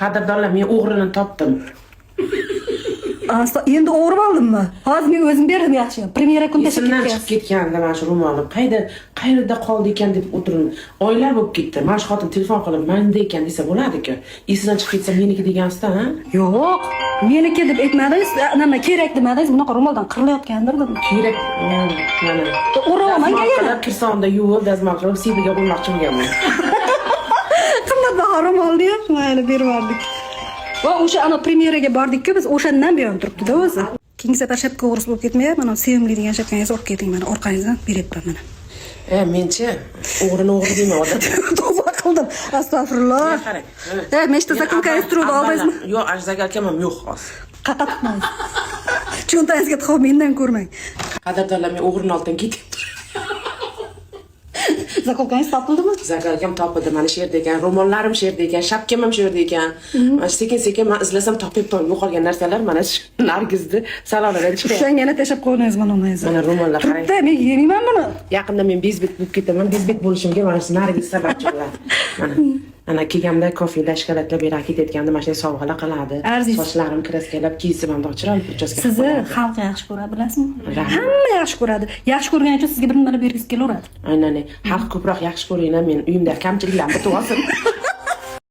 Qadrdonlar, men o'g'rini topdim. Endi o'g'ri oldimmi? Hozir men o'zim berdim yaxshi. Premyera kun tashlab Esimdan ketgan. chiqib ketgandi mana shu ro'molim. Qayda, qayerda qoldi ekan deb o'tirdim. Oylar bo'lib ketdi. Mana shu xotin telefon qilib, manda ekan desa bo'ladi-ku. Esidan chiqib ketsa meniki degansizda, ha? Yo'q, meniki deb aytmadingiz, nima kerak demadingiz, bunaqa ro'moldan qirilayotgandir dedim. Kerak, mana. O'ravaman Dazmol yana. qilib, kirsonda yuvib, dazmol qilib, sepiga urmoqchi bo'lganman. Qimmatbaho ro'molni mayli berib yubordik. Va o'sha ana premyeraga bordik-ku biz, o'shandan buyon turibdi-da o'zi. Keyingi safar shapka o'g'risi bo'lib ketmay, mana sevimli degan shapkangizni olib keting, mana orqangizdan beryapman mana. E, menchi o'g'rini o'g'ri deyman odat. Tavba qildim. Astag'firulloh. Qarang. E, nechta заколка ngiz turibdi, oldingizmi? Yo'q, заколка m ham yo'q hozir. Qayerqa tiqmangiz? Cho'ntagingizga tiqib mendan ko'rmang. Qadrdonlar, men o'g'rini oldidan ketyapti. Заколка ngiz topildimi? Заколка m topildi, mana shu yerda ekan, ro'mollarim shu yerda ekan, shapkam ham shu yerda ekan. Mana shu sekin-sekin man izlasam topyapman yo'qolgan narsalar mana shu Nargizni salonidan chiqyapti. Ushlanganini tashlab qo'ydingiz mana uni. Mana ro'mollar, qarang. Turibdi, men yemayman buni. Yaqinda men bezbet bo'lib ketaman. Bezbet bo'lishimga mana shu Nargiz sababchi bo'ladi. Mana. Ana kelganda kofeda, shokoladlar berib ketayotganda mana shunday sovg'alar qiladi. Arziz. Sochlarim краска lab, kesib ham chiroyli причёска qilib Sizni qo'yadi. xalq yaxshi ko'radi, bilasizmi? Rahmat. Hamma yaxshi ko'radi. Yaxshi ko'rgani uchun sizga bir nimalar bergisi kelaveradi. Aynan, xalq ko'proq yaxshi ko'ringlar, men uyimda kamchiliklarni bitib olsin.